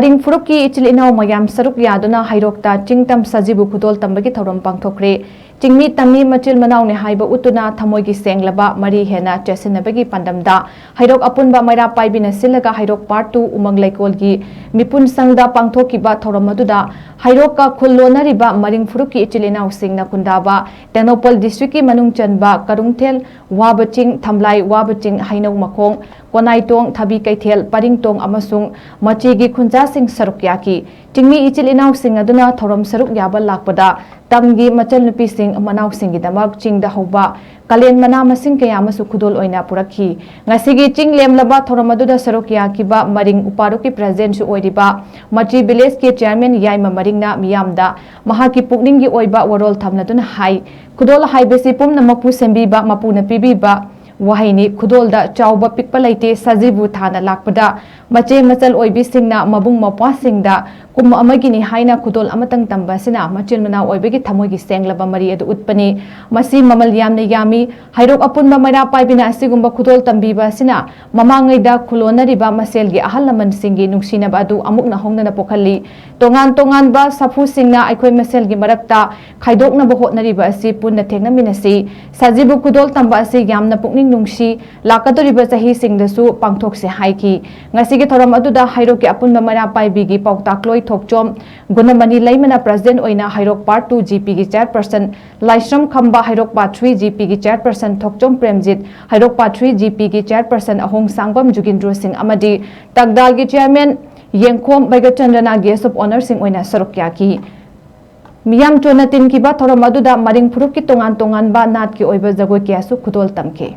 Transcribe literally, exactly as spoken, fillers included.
ꯃꯔꯤꯡ ꯐꯨꯔꯨꯞꯀꯤ ꯏꯆꯤꯜ ꯏꯅꯥꯎ ꯃꯌꯥꯝ ꯁꯔꯨꯛ ꯌꯥꯗꯨꯅ ꯍꯩꯔꯣꯛꯇ ꯆꯤꯡ ꯇꯝ ꯁꯖꯤꯕꯨ ꯈꯨꯗꯣꯜ ꯇꯝꯕꯒꯤ ꯊꯧꯔꯝ ꯄꯥꯡꯊꯣꯛꯈ꯭ꯔꯦ꯫ ꯆꯤꯡꯃꯤ ꯇꯝꯃꯤ ꯃꯆꯤꯜ ꯃꯅꯥꯎꯅꯦ ꯍꯥꯏꯕ ꯎꯠꯇꯨꯅ ꯊꯃꯣꯏꯒꯤ ꯁꯦꯡꯂꯕ ꯃꯔꯤ ꯍꯦꯟꯅ ꯆꯦꯠꯁꯤꯟꯅꯕꯒꯤ ꯄꯥꯟꯗꯝꯗ ꯍꯩꯔꯣꯛ ꯑꯄꯨꯟꯕ ꯃꯩꯔꯥ ꯄꯥꯏꯕꯤꯅ ꯁꯤꯜꯂꯒ ꯍꯩꯔꯣꯛ ꯄꯥꯔꯠ ꯇꯨ ꯎꯃꯪ ꯂꯩꯀꯣꯜꯒꯤ ꯃꯤꯄꯨꯟ ꯁꯪꯗ ꯄꯥꯡꯊꯣꯛꯈꯤꯕ ꯊꯧꯔꯝ ꯑꯗꯨꯗ ꯍꯩꯔꯣꯛꯀ ꯈꯨꯜ ꯂꯣꯟꯅꯔꯤꯕ ꯃꯔꯤꯡ ꯐꯨꯔꯨꯞꯀꯤ ꯏꯆꯤꯜ ꯏꯅꯥꯎꯁꯤꯡꯅ ꯈꯨꯟꯗꯥꯕ ꯇꯦꯡꯅꯧꯄꯜ ꯗꯤꯁꯇ꯭ꯔꯤꯛꯀꯤ ꯃꯅꯨꯡ ꯆꯟꯕ ꯀꯔꯨꯡꯊꯦꯜ, ꯋꯥꯕ ꯆꯤꯡ, ꯊꯝꯂꯥꯏ, ꯋꯥꯕ ꯆꯤꯡ, ꯍꯩꯅꯧ ꯃꯈꯣꯡ, ꯀꯣꯅꯥꯏꯇꯣꯡ, ꯊꯕꯤ ꯀꯩꯊꯦꯜ, ꯄꯔꯤꯡꯇꯣꯡ ꯑꯃꯁꯨꯡ ꯃꯆꯤꯒꯤ ꯈꯨꯟꯖꯥꯁꯤꯡ ꯁꯔꯨꯛ ꯌꯥꯈꯤ꯫ ꯆꯤꯡꯃꯤ ꯏꯆꯤꯜ ꯏꯅꯥꯎꯁꯤꯡ ꯑꯗꯨꯅ ꯊꯧꯔꯝ ꯁꯔꯨꯛ ꯌꯥꯕ ꯂꯥꯛꯄꯗ ꯇꯝꯒꯤ ꯃꯆꯜꯅꯨꯄꯤꯁꯤꯡ ꯃꯅꯥꯎꯁꯤꯡꯒꯤꯗꯃꯛ ꯆꯤꯡꯗ ꯍꯧꯕ ꯀꯥꯂꯦꯟ ꯃꯅꯥ ꯃꯁꯤꯡ ꯀꯌꯥ ꯑꯃꯁꯨ ꯈꯨꯗꯣꯜ ꯑꯣꯏꯅ ꯄꯨꯔꯛꯈꯤ꯫ ꯉꯁꯤꯒꯤ ꯆꯤꯡ ꯂꯦꯝꯂꯕ ꯊꯧꯔꯝ ꯑꯗꯨꯗ ꯁꯔꯨꯛ ꯌꯥꯈꯤꯕ ꯃꯔꯤꯡ ꯎꯄꯥꯔꯨꯛꯀꯤ ꯄ꯭ꯔꯦꯁꯤꯗꯦꯟꯠꯁꯨ ꯑꯣꯏꯔꯤꯕ ꯃꯆꯤ ꯚꯤꯂꯦꯖꯀꯤ ꯆꯤꯌꯔꯃꯦꯟ ꯌꯥꯏꯃ ꯃꯔꯤꯡꯅ ꯃꯤꯌꯥꯝꯗ ꯃꯍꯥꯛꯀꯤ ꯄꯨꯛꯅꯤꯡꯒꯤ ꯑꯣꯏꯕ ꯋꯥꯔꯣꯜ ꯊꯝꯂꯗꯨꯅ ꯍꯥꯏ, ꯈꯨꯗꯣꯜ ꯍꯥꯏꯕꯁꯤ ꯄꯨꯝꯅꯃꯛꯄꯨ ꯁꯦꯝꯕꯤꯕ ꯃꯄꯨꯅ ꯄꯤꯕꯤꯕ ꯋꯥꯍꯩꯅꯤ꯫ ꯈꯨꯗꯣꯜꯗ ꯆꯥꯎꯕ ꯄꯤꯛꯄ ꯂꯩꯇꯦ꯫ ꯁꯖꯤꯕꯨ ꯊꯥꯅ ꯂꯥꯛꯄꯗ ꯃꯆꯦ ꯃꯆꯜ ꯑꯣꯏꯕꯤꯁꯤꯡꯅ ꯃꯕꯨꯡ ꯃꯧꯄ꯭ꯋꯥꯁꯤꯡꯗ ꯀꯨꯝ ꯑꯃꯒꯤꯅꯤ ꯍꯥꯏꯅ ꯈꯨꯗꯣꯜ ꯑꯃꯇꯪ ꯇꯝꯕ ꯑꯁꯤꯅ ꯃꯆꯤꯟ ꯃꯅꯥꯎ ꯑꯣꯏꯕꯒꯤ ꯊꯃꯣꯏꯒꯤ ꯁꯦꯡꯂꯕ ꯃꯔꯤ ꯑꯗꯨ ꯎꯠꯄꯅꯤ꯫ ꯃꯁꯤ ꯃꯃꯜ ꯌꯥꯝꯅ ꯌꯥꯝꯃꯤ꯫ ꯍꯩꯔꯣꯛ ꯑꯄꯨꯟꯕ ꯃꯩꯔꯥ ꯄꯥꯏꯕꯤꯅ ꯑꯁꯤꯒꯨꯝꯕ ꯈꯨꯗꯣꯜ ꯇꯝꯕꯤꯕ ꯑꯁꯤꯅ ꯃꯃꯥꯡꯉꯩꯗ ꯈꯨꯂꯣꯟꯅꯔꯤꯕ ꯃꯁꯦꯜꯒꯤ ꯑꯍꯜ ꯂꯃꯟꯁꯤꯡꯒꯤ ꯅꯨꯡꯁꯤꯅꯕ ꯑꯗꯨ ꯑꯃꯨꯛꯅ ꯍꯧꯅꯅ ꯄꯣꯛꯍꯜꯂꯤ꯫ ꯇꯣꯉꯥꯟ ꯇꯣꯉꯥꯟꯕ ꯁꯥꯐꯨꯁꯤꯡꯅ ꯑꯩꯈꯣꯏ ꯃꯁꯦꯜꯒꯤ ꯃꯔꯛꯇ ꯈꯥꯏꯗꯣꯛꯅꯕ ꯍꯣꯠꯅꯔꯤꯕ ꯑꯁꯤ ꯄꯨꯟꯅ ꯊꯦꯡꯅꯃꯤꯟꯅꯁꯤ꯫ ꯁꯖꯤꯕꯨ ꯈꯨꯗꯣꯜ ꯇꯝꯕ ꯑꯁꯤ ꯌꯥꯝꯅ ꯄꯨꯛꯅꯤꯡ ꯅꯨꯡꯁꯤ꯫ ꯂꯥꯛꯀꯗꯧꯔꯤꯕ ꯆꯍꯤꯁꯤꯡꯗꯁꯨ ꯄꯥꯡꯊꯣꯛꯁꯦ ꯍꯥꯏꯈꯤ꯫ ꯉꯁꯤꯒꯤ ꯊꯧꯔꯝ ꯑꯗꯨꯗ ꯍꯩꯔꯣꯛꯀꯤ ꯑꯄꯨꯟꯕ ꯃꯩꯔꯥ ꯄꯥꯏꯕꯤꯒꯤ ꯄꯥꯎꯇꯥꯛꯂꯣꯏ ꯊꯣꯛꯆꯣꯝ ꯒꯨꯅꯃꯅꯤ ꯂꯩꯃꯅ ꯄ꯭ꯔꯦꯁꯤꯗꯦꯟꯠ ꯑꯣꯏꯅ ꯍꯩꯔꯣꯛ ꯄꯥꯔꯠ ꯇꯨ ꯖꯤ ꯄꯤꯒꯤ ꯆꯤꯌꯔꯄꯔꯁꯟ ꯂꯥꯏꯁ꯭ꯔꯝ ꯈꯝꯕ, ꯍꯩꯔꯣꯛ ꯄꯥꯔꯠ ꯊ꯭ꯔꯤ ꯖꯤ ꯄꯤꯒꯤ ꯆꯤꯌꯔꯄꯔꯁꯟ ꯊꯣꯛꯆꯣꯝ ꯄ꯭ꯔꯦꯝꯖꯤꯠ, ꯍꯩꯔꯣꯛ ꯄꯥꯔꯠ ꯊ꯭ꯔꯤ ꯖꯤ ꯄꯤꯒꯤ ꯆꯤꯌꯔꯄꯔꯁꯟ ꯑꯍꯣꯡ ꯁꯥꯡꯕꯝ ꯖꯨꯒꯤꯟꯗ꯭ꯔꯣ ꯁꯤꯡ ꯑꯃꯗꯤ ꯇꯥꯛꯗꯥꯜꯒꯤ ꯆꯤꯌꯔꯃꯦꯟ ꯌꯦꯡꯈꯣꯝ ꯕꯩꯒꯆꯟꯗ꯭ꯔꯅ ꯒꯦꯁ ꯑꯣꯐ ꯑꯣꯅꯔꯁꯤꯡ ꯑꯣꯏꯅ ꯁꯔꯨꯛ ꯌꯥꯈꯤ꯫ ꯃꯤꯌꯥꯝ ꯆꯣꯟꯅ ꯇꯤꯟꯈꯤꯕ ꯊꯧꯔꯝ ꯑꯗꯨꯗ ꯃꯔꯤꯡ ꯐꯨꯔꯨꯞꯀꯤ ꯇꯣꯉꯥꯟ ꯇꯣꯉꯥꯟꯕ ꯅꯥꯠꯀꯤ ꯑꯣꯏꯕ ꯖꯒꯣꯏ ꯀꯌꯥꯁꯨ ꯈꯨꯗꯣꯜ ꯇꯝꯈꯤ꯫